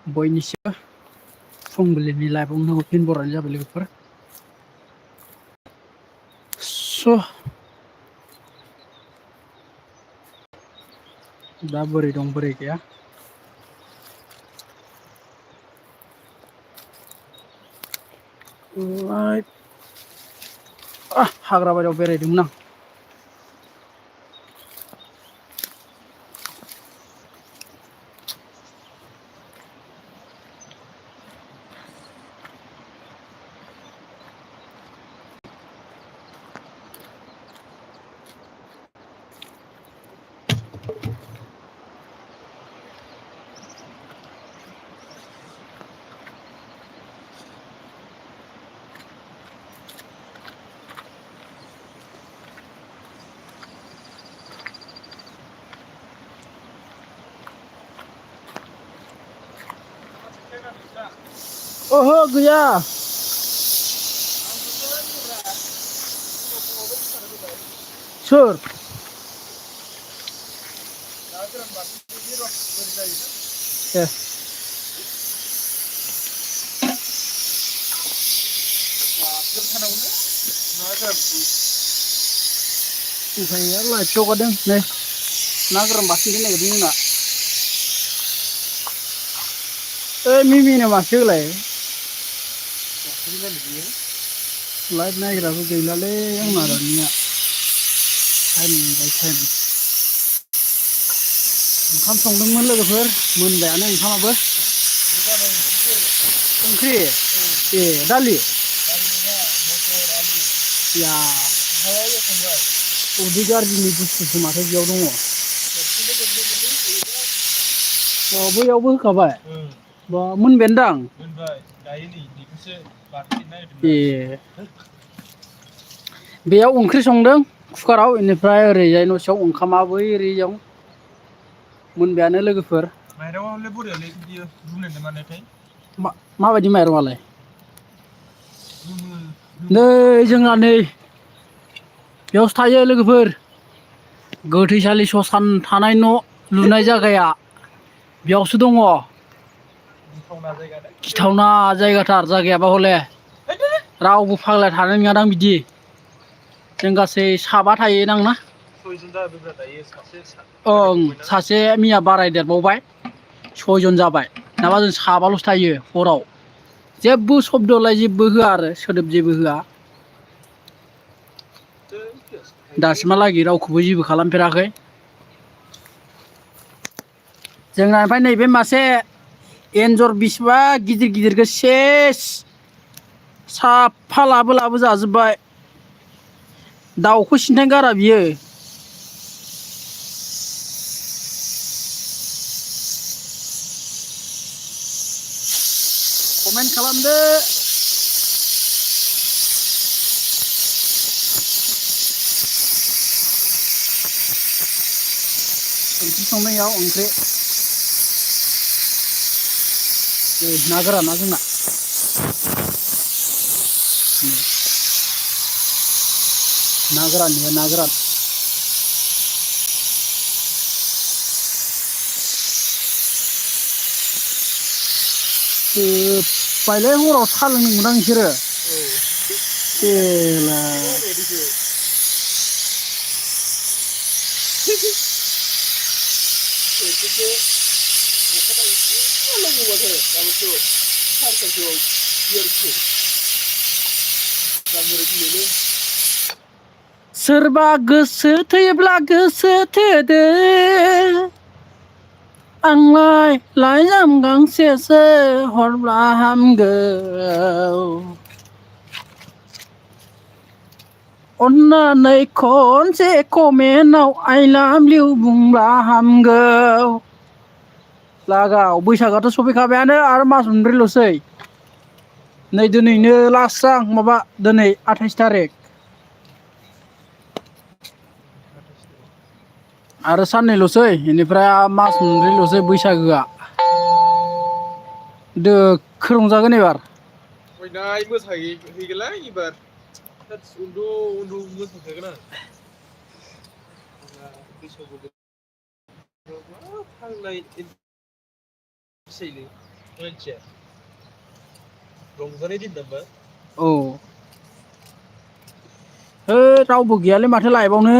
बयनिसिमबो फुंबिलिनि लाइभआवनो फिन बरायनाय जाबाय लोगोफोर। दा बोरै दं बोरै गैया हाग्रा बारियाव बेरायदोंमोन आं। ओहो गैया। सोर? ए उफाय गैया लाइटसो हगारदों नै ना गोरान बाथोन देनो नागिरदों जोंना। मिमिनो मासे होलाय। लाइट नायग्राबो गैलालै आंना दानिया। टाइम बाय टाइम ओंखाम संदोंमोन लोगोफोर मोनबायानो ओंखामाबो। ओंख्रि ए दालि या उदै गाज्रिनि बुस्थुसो माथो बेयाव दङ। बैयावबो होखाबाय बा मोनबायानो दां। मोनबाय दायो नै बेखौसो बाथोन देनो नागिरदों। ए बेयाव ओंख्रि संदों कुकाराव बेनिफ्राय ओरैजाय न' सिङाव ओंखामा बै ओरैयाव मोनबायानो लोगोफोर। माइरंआलाय बरियालै बियो रुनाय ना मानायथाय माबायदि माइरंआलाय? नै जोंना नै बेयावसो थायो लोगोफोर गोथैसालि ससान थानाय न' लुनाय जागाया बेयावसो दङ। गिथावना जायगाथार जायगायाबा हले रावबो फाग्ला थानाय नङादां बिदि। जों गासै साबा थायोदां ना? सयजन जादोंब्रा दायो सासे ओं सासे मैया बारायदेरबावबाय सयजन जाबाय नङाबा जों साबाल'सो थायो हराव। जेबो सब्दलाय जेबो होआ आरो सोदोब जेबो होआ। दासिमहालागै रावखौबो जेबो खालामफेराखै। जोंना ओमफ्राय नैबे मासे एन्जर बिसबा गिदिर गिदिरखौ सेस साफा लाबो लाबो जाजोब्बाय। दाउखौ सिन्थाय गारा बियो। कमेन्ट खालामदो। ओंख्रि संनायाव ओंख्रि ना गोराना जोंना। ना गोरान इयो ना गोरान। बायलाय हराव सा लोंदोंमोनदां नोंसोरो? सोरबा गोसो थैयोब्ला गोसो थोदो आंलाय लाइजाम गांसेसो हरब्ला हामगौ। अन्नानै खनसे कमेन्टआव आइ लाभ इउ बुंब्ला हामगौ। लागाव बैसागोआथ' सफैखाबायानो आरो मास मोनब्रैल'सै। नै दिनैनो लास्ट जां माबा दिनै 28 थारिख। आरो साननैल'सै बेनिफ्राय मास मोनब्रैल'सै बैसागोआ। दोखो रंजागोन एबार। मोसाहैगोनलाय एबार उन्दु उन्दु मोसाखागोन आं। बैसागु रंजानाय दिन नामा औ रावबो गैयालै माथो लाइभआवनो